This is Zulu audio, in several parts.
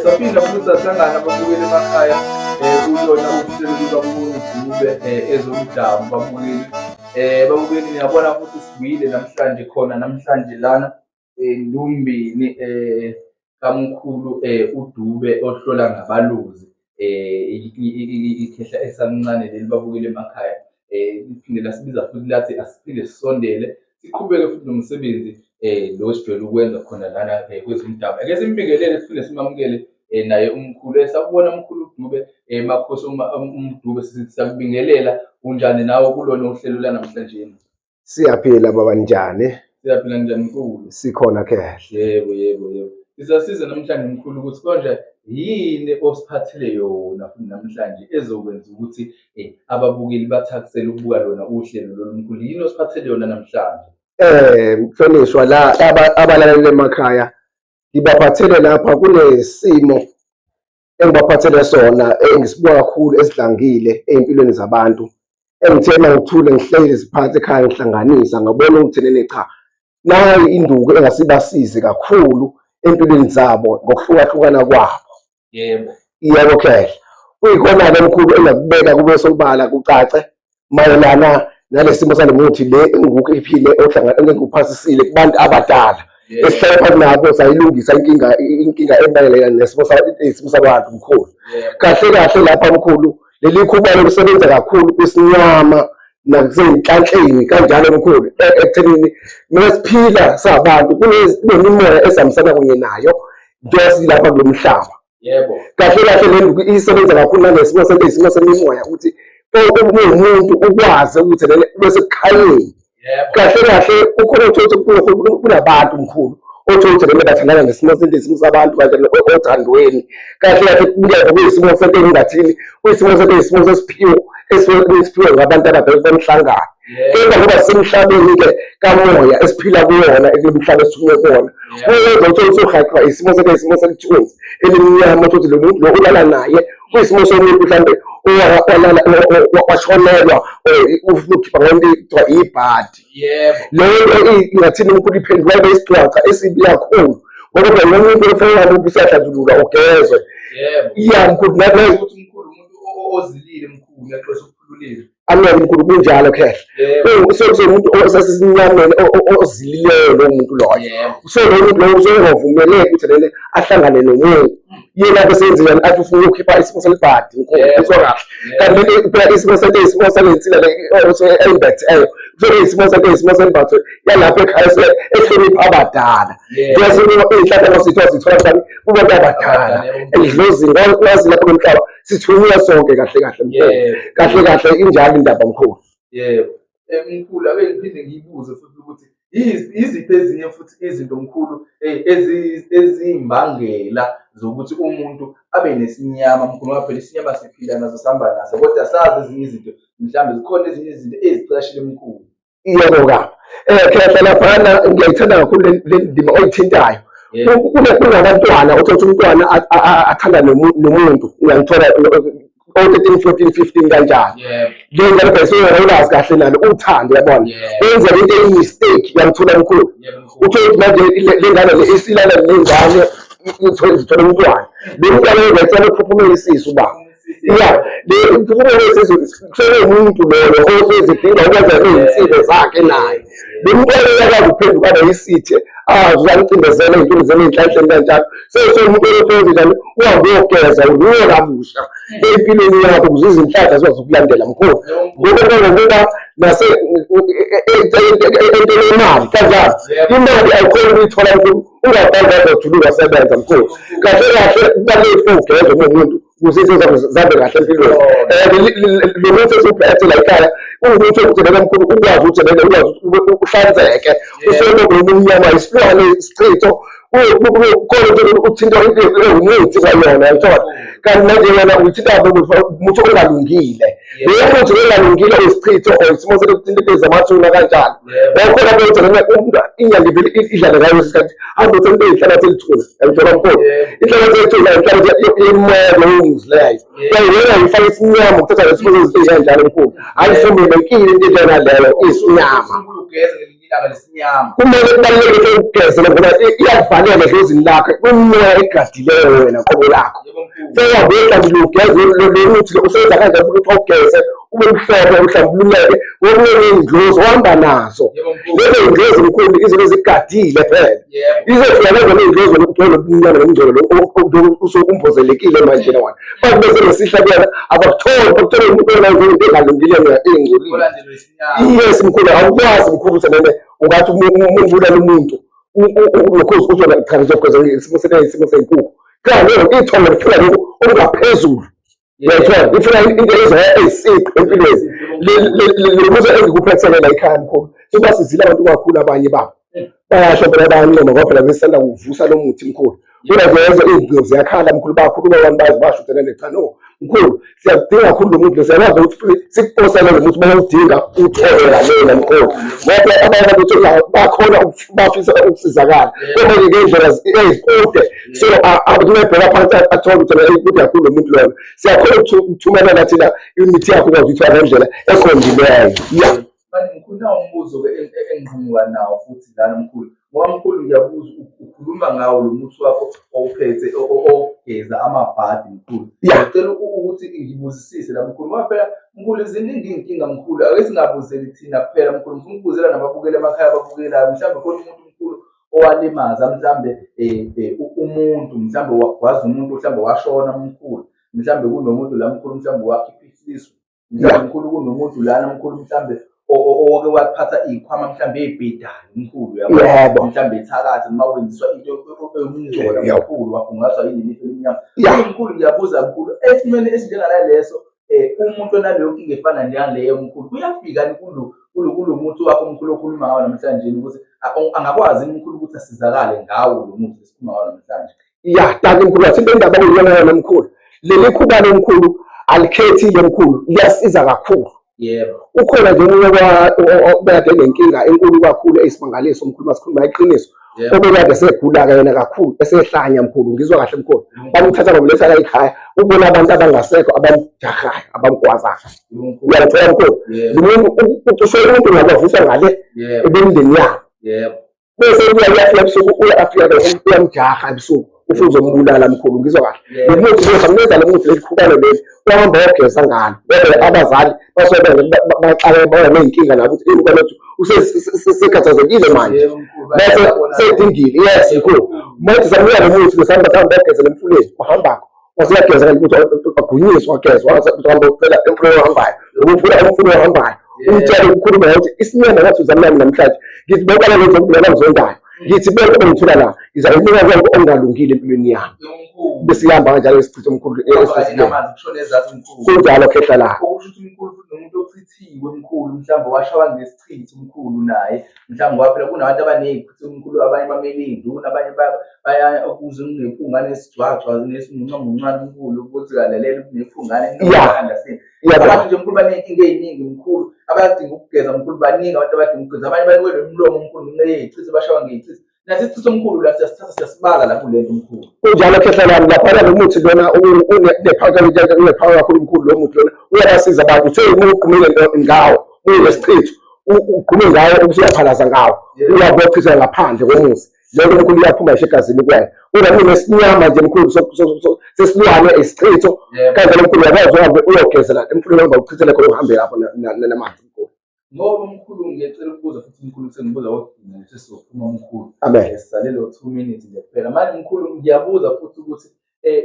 Saphinda futhi sahlangana ababukeli emakhaya kulona uhlelo lukaMkhulu Dube ezomdabu babukeli. Babukeli niyabona futhi sibuyile namhlanje khona namhlanje lana eNdumbini kaMkhulu uDube ohlola ngabalozi ikhehla esamncane leli babukeli emakhaya. Liphinde lasibiza futhi lathi asiphinde sisondele siqhubeke futhi nomsebenzi lo esijwayele ukwenza khona lana kwezomdabu. Ake simbingelele siphinde simamukele naye umkhulu. Sakubona mkhulu uDube makhosi uMdube sithi siyakubingelela unjani nawe kulona uhlelo lanamhlanje? Siyaphila baba njani? Siyaphila njani mkhulu? Sikhona khehle. Yebo yebo yebo. Sizasiza namhlanje mkhulu ukuthi konje yini osiphathele yona futhi namhlanje ezokwenza ukuthi ababukeli bathakasele ukubuka lona uhlelo lolu mkhulu. Yini osiphathele yona namhlanje? Mhlonishwa la abalaleli emakhaya ngibaphathele lapha kunesimo engibaphathele sona engisibuka kakhulu esidlangile ey'mpilweni zabantu engithe uma ngithule ngihleli ziphansi ekhaya ngihlanganisa ngabona ukuthi nene cha nayi induku engasibasize kakhulu empilweni zabo ngokuhlukahlukana kwabo. Yebo. Yebo khehla. Kuyikhona-ke mkhulu engakubeka kube sobala kucace mayelana nalesimo sale muthi le engikukhiphile engikuphasisile kubantu abadala esihlale phansi nabo sayilungisa inkinga inkinga emayelana nesimo isimo sabantu mkhulu. Kahle kahle lapha mkhulu leli khuba lokusebenza kakhulu kwisinyama nakusenhlanhleni kanjalo mkhulu ekuthenini mesiphila sabantu kunemimoya esihambisana kunye nayo njengoba silapha kulo mhlaba. Yebo. Kahle kahle le nduku isebenza kakhulu nangesimo sento isimo semimoya ukuthi umuntu ukwazi ukuthi lele ube sekukhanyeni. Yebo. Kahle kahle kukhona uthole ukuthi kunabantu mkhulu othole ukuthi lele bathandana nesimo sento isimo sabantu kanje othandweni. Kahle kahle kubukeka kuyisimo sento engingathini kuyisimo sento isimo sesiphiwo esiphiwe ngabantu abadala bomhlangano. Kepha ngoba sisemhlabeni-ke kamoya esiphila kuwona ekulo mhlaba esithunywe kuwona uyenza uthole ukuthi uhaqwa isimo sakhe isimo selithunzi elimnyama uthole lo muntu lo ulala naye kuyisimo somuntu mhlawumbe washonelwa ufuna ukukhipha ngento kuthiwa ibhadi. Yebo. Leyo nto ingathini umkhulu iphenduka ibe isigcwaca esibi kakhulu ngoba phela lo muntu ofanele ngabe usiyahlanjululwa ugezwe. Yebo. Iya mkhulu ukuthi mkhulu umuntu ozilile mkhulu ngiyaxolisa ukukhululile. Amen mkhulu kunjalo khehle. Sekuzomuntu osesinyameni ozilileyo lowo muntu loyo. So lowo muntu lowo usengavumeleki ukuthi lele ahlangane nomuntu. Yena bese yenziwa athi ufuna ukukhipha isimo selibhadi mkhulu uzwa kahle. Kanti leli phela isimo sento isimo salensila le embetheyo. Kusuke isimo sento isimo sembatho yalapha ekhaya ehlonipha abadala. Njengoba iy'nhlanhla masithiwa sithola kubani kubantu abadala. Edlozini wazi lapho lomhlaba sithunywa sonke kahle kahle mkhulu. Kahle kahle injalo indaba mkhulu. Yebo. Mkhulu ake ngiphinde ngiyibuze futhi ukuthi yiziphi ezinye futhi izinto mkhulu eziyimbangela zokuthi umuntu abe nesinyama mkhulu ngoba phela isinyama siphila naso sihamba naso kodwa sazi ezinye izinto mhlawumbe zikhona ezinye izinto ezicashile mkhulu. Yebo ka. Khehla laphana ngiyayithanda kakhulu le ndima oyithintayo. Kunabantwana uthola ukuthi umntwana athanda nomuntu uyangithola o-13 14 15 kanjalo. Le ngane phela seyingakwazi kahle nalo uthando uyabona. Wenza into eyi-mistake uyangithola mkhulu. Uthole ukuthi manje le ngane le isilala nengane ithole umntwana. Lo mntwana uyacela uphuphume isisu baba. Ya, le uphuphume isisu sekuwumuntu loyo osezidinga ukwenza iy'nsilo zakhe naye. Lo mntwana uyakwazi ukuphenduka abe yisithe azamcindezela ey'ntweni zeney'nhlanhleni kanjalo. Sewumuntu oyosenze njalo uhambe uyogeza uruwe kabusha empilweni yakho ukuze izinhlanhla zikwazi ukulandela mkhulu. Ngoba ngokuba nase entweni yemali kanjalo imali ayikhoni ukuyithola mkhulu ungabhali waze wajuluka wasebenza mkhulu. Kahle kahle kubalulekile ugeze uma umuntu ukuze izinto zakho zihambe kahle empilweni. Lo muthi esiwuphethe la ekhaya uwumuthi wokuthi lena mkhulu ukwazi ukuthi lena ukwazi ukuthi uhlanzeke usoloko umnyama isilwane isichitho khona ukuthi uthinta into ewumuthi kwayona uyayithola kanti manje wena uyithinta umuthi ongalungile leyo muthi ongalungile uyisichitho or isimo sokuthinta into zamathuna kanjalo wakhona ukuthi lena umuntu inyanga ivele idlale ngayo isikhathi hambe uthole into eyinhlabathi elithuna uyayithola mkhulu inhlabathi elithuna inhlabathi yemoya lowo muzi leyo wena uyifaka isinyama ukuthatha lesimo sezinto ezikanjalo mkhulu ayivumelekile into enjengaleyo isinyama. ilanga lesinyama. Kumele kubaluleke ukuthi ugeze ngoba iyakuvalela edlozini lakho kwimimoya egadileyo wena qobo lakho. Sewabeka nje ugeze lo muthi lo usenza kanjani futhi ukuthi awugeze ube mhlophe uhlambululeke ngokunye iy'ndlozi ohamba nazo. Lezo y'ndlozi mkhulu izobe zigadile phela. Izofika lezo ley'ndlozi wena ugcwele lobumnyama nomngcolo lo usukumbozelekile manje wena. Bantu bese besihla kuyena abakutholi bakuthola umuntu wena into engalungile engcolile. Yes mkhulu awukwazi mkhulu ukuthi nene ungathi umbulala umuntu lokho uthi wena cha ngizogeza isimo isimo senkukhu. Cha lelo ithongo lifuna lokhu okungaphezulu. Uyayithola ifuna into ezoya eyisiqu empilweni. Le muzo engikuphethele la ekhaya mkhulu. Sebasizile abantu kakhulu abanye babo. Bayasho phela bayancoma ngoba phela besanda kuvusa lo muthi mkhulu. Kodwa nje iy'ngcingo ziyakhala mkhulu bakhuluma abantu bazi basho thina ne cha no mkhulu siyakudinga kakhulu lo muntu siyakwazi ukuthi futhi sikuposele lo muntu uma udinga uthole ngalena mkhulu ngoba abanye abantu bakhona bafisa ukusizakala kodwa ke ngendlela ezikude so akumebheka phansi athole ukuthi kude kakhulu lo muntu lona siyakhona ukuthumelela thina imithi yakho ukwazi ukuyithola ngendlela eqondileyo ya. Manje mkhulu nawu umbuzo-ke engiqhamuka nawo futhi lana mkhulu. Ngoba mkhulu ngiyabuza ukhuluma ngawo lo muthi wakho owuphethe ogeza amabhadi mkhulu. Ngicela ukuthi ngibuzisise la mkhulu ngoba phela mkhulu ziningi iy'nkinga mkhulu. Ake singabuzeli thina kuphela mkhulu, ngifuna ukubuzela nababukeli emakhaya ababukelayo. Mhlawumbe khona umuntu mkhulu owalimaza mhlawumbe umuntu mhlawumbe wagwaza umuntu mhlawumbe washona mkhulu. Mhlawumbe kunomuntu la mkhulu mhlawumbe wakhipha isisu mhlawumbe mkhulu kunomuntu lana mkhulu mhlawumbe owake waphatha iy'khwama mhlawumbe ey'bhedayo mkhulu yabo mhlawumbe ethakathi noma wenziswa into eyomngcola mkhulu wakhungathwa yini lifu elimnyama mkhulu ngiyabuza mkhulu esimeni esinjengalaleso um umuntu onaleyo nkinga efana njengaleyo mkhulu uyafika kulo kulo muthi wakho mkhulu okhuluma ngawo namhlanje ukuthi angakwazi mkhulu ukuthi asizakale ngawo lo muthi esikhuluma ngawo namhlanje. Ya danki mkhulu wathi into indaba okuyiyona yona mkhulu. Leli khuba lomkhulu alikhethile mkhulu liyasiza kakhulu. Yebo. Ukhona nje omunye obekade enenkinga enkulu kakhulu eyisimangaliso mkhulu masikhuluma iqiniso. Obekade esegula-ke yena kakhulu esehlanya mkhulu ngizwa kahle mkhulu. Bamthatha bamletha la ekhaya ubona abantu abangasekho abamjahayo abamgwazayo. Uyangithola mkhulu? Lo muntu ucishe umuntu ngabavusa ngale ebemndeni yabo. Yebo. Bese uya uyafika ebusuku uyafika uyamjaha ebusuku ufuna uzombulala mkhulu ngizwa kahle. Lo muthi lo samnikeza lo muthi leli khubalo leli wahamba wageza ngalo. Kodwa abazali basuke baxake baba ney'nkinga nabo ukuthi umntwana wethu usekhathazekile manje. Bese sedingile yes mkhulu. Manje samnika lo muthi besihamba sihamba wageza emfuleni wahamba waseyageza kanti ukuthi agwinyiswa wagezwa wahamba ucela emfuleni ohambayo umfula umfula ohambayo umtshele ukukhuluma ukuthi isinyama ngathi uzamnami namhlanje ngithi bonke abalenza ukubulala ngizondayo ngithi bonke bengithula la ngizakunika konke okungalungile empilweni yami bese ihamba kanjalo isichitho omkhulu kunjalo khehla la ochithiwe mkhulu mhlawumbe washawa ngesichitho umkhulu naye mhlawumbe ngoba phela kunabantu abaney'chitho umkhulu abanye bamele iy'nduna abanye baya ukuze kunephungane esigcwagcwa nesimuncamuncane umkhulu ukuthi kalalela kunephungane abantu nje mkhulu baney'nkinga ey'ningi mkhulu abadinga ukugeza mkhulu baningi abantu abadinga ukugeza abanye banukelwe umlomo mkhulu ngenxa yey'chitho bashawa ngey'chitho Nathi isichitho omkhulu la siyasithatha siyasibala la kule nto mkhulu. Kunjalo khehla lami laphana lo muthi lona unepower kakhulu mkhulu lo muthi lona uyabasiza abantu uthe uma ugqumile ngawo unesichitho ugqume ngawo usuyaphalaza ngawo uyabochitha ngaphandle komuzi leyo mkhulu iyaphuma ngisho egazini kuwena kodwa kunesinyama nje mkhulu sesilwane isichitho kanjalo mkhulu uyakwazi uhambe uyogezela emfuleni ohamba uchithele khona uhambe lapho namanzi mkhulu. Ngoba umkhulu ngiyacela ukubuza futhi umkhulu sengibuza kokugcina nje sesizophuma umkhulu. Amen. Sisalele 2 minutes nje kuphela. Manje mkhulu ngiyabuza futhi ukuthi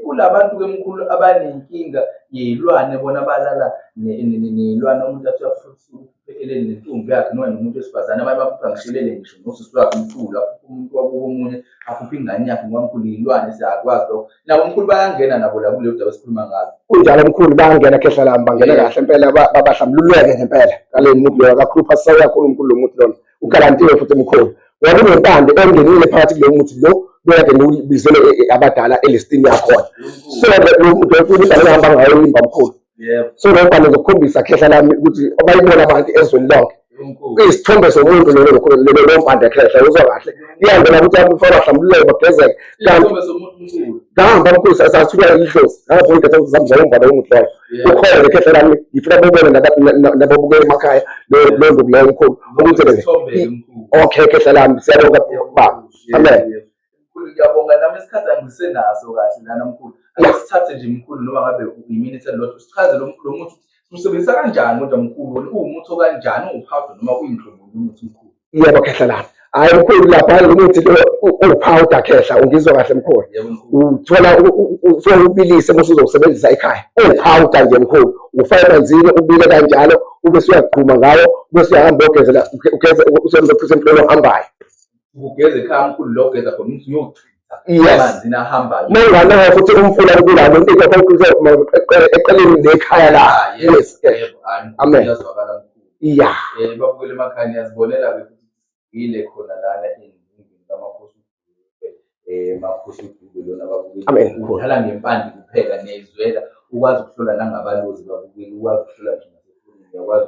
kulabantu ke mkhulu abanenkinga yey'lwane bona balala ney'lwane umuntu athi uyaphupha elele nentombi yakhe noma nomuntu wesifazane abanye baphupha ngisho elele ngisho nosisi wakhe umkhulu aphuphe umuntu wakubo omunye aphuphe ingane yakhe ngoba mkhulu iy'lwane siyakwazi lokho. Nabo mkhulu bayangena nabo la kulelo daba esikhuluma ngalo. Kunjalo mkhulu bayangena khehla lami bangena kahle impela babahlambululeke ngempela ngale muntu loyo kakhulu phasi kakhulu mkhulu lo muthi lona ugarantiwe futhi mkhulu ngoba kunempande engenile phakathi kulo muthi lo bekade ngiwubizele abadala elistini yakhona so lo muntu lo hamba ngayo imba mkhulu so lo mbhalo ngizokukhombisa khehla lami ukuthi abayibona abantu ezweni lonke. Isithombe somuntu lelo mkhulu, lelo lompande khehla, uzwa kahle. Iyangena ukuthi abantu bahlambululeke bagezeke. Kanti ngahamba mkhulu, sathuka idlozi, ngabona ukuthi zamzama umbala womuntu loyo. Ukhona le khehla lami, ngifuna bobone nababukela emakhaya leyo nduku leyo mkhulu. Ukuthi okay khehla lami, siyabonga baba. Amen. Mkhulu, ngiyabonga nami, isikhathi angisenaso kahle lana mkhulu. Ake sithathe nje mkhulu, noma ngabe iminute elilodwa, usichaze lo muthi usebenzisa kanjani kodwa mkhulu, wona uwumuthi okanjani, uwuphawuda noma uyinhlobo yomuthi mkhulu? Yebo khehla lami. Hhayi mkhulu, lapha lo muthi lo uwuphawuda khehla, ungizwa kahle mkhulu? Yebo mkhulu. Uthola ufike ubilise uma usuzowusebenzisa ekhaya. Uwuphawuda nje mkhulu, ufake emanzini ubile kanjalo, ube usuyagquma ngawo, ube usuyahamba uyogezela, ugeze usebenzisa emfuleni ohambayo. Ugeze ekhaya mkhulu, lo ugeza khona ukuthi uyochitha Yes. amanzini ahambayo. Mawunganawo futhi umfula kulabo eqeleni nekhaya la. Ah, Yes. Yebo, hayi mkhulu, Amen. kuyazwakala mkhulu. Yeah. Babukele emakhaya, niyazibonela-ke ukuthi sigile khona lana endlini kamakhosi uDube, makhosi uDube lona babukeli. Amen. Udlala ngempande kuphela, niyayizwela, ukwazi ukuhlola nangabalozi babukeli, ukwazi ukuhlola nje nasefonini, uyakwazi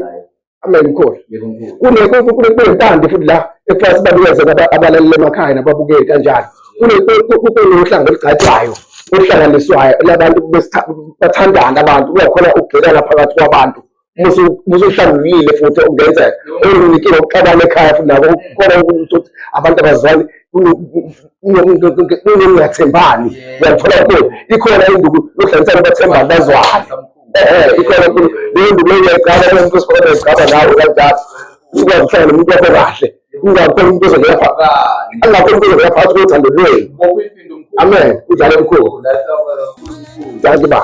naye. Amen mkhulu. Yebo mkhulu. Kunempande futhi la ekufanele sibabukeze abalaleli emakhaya nababukeli kanjalo. Kunohlanga olugcatshwayo oluhlanganiswayo labantu bathandana abantu, kuyakhona ukugxilana phakathi kwabantu. Musuhlangulile futhi okungenzeka okunike ukuxabana ekhaya futhi nako kukhona ukuthi abantu abazwani, kunokungathembani. Uyathola mkhulu, ikhona induku yokuhlanganisana bathembane bazwane. Ikhona mkhulu leyo nduku leyo, uyayigcaba umuntu wesifazane, uyayigcaba nawe kanjalo, ukwazi ukuhlala nomuntu wakho kahle, ungakhona umuntu ozongena angakhona umuntu ozongena phakathi kothando lwenu. Amen, kunjalo mkhulu. Dankie ba.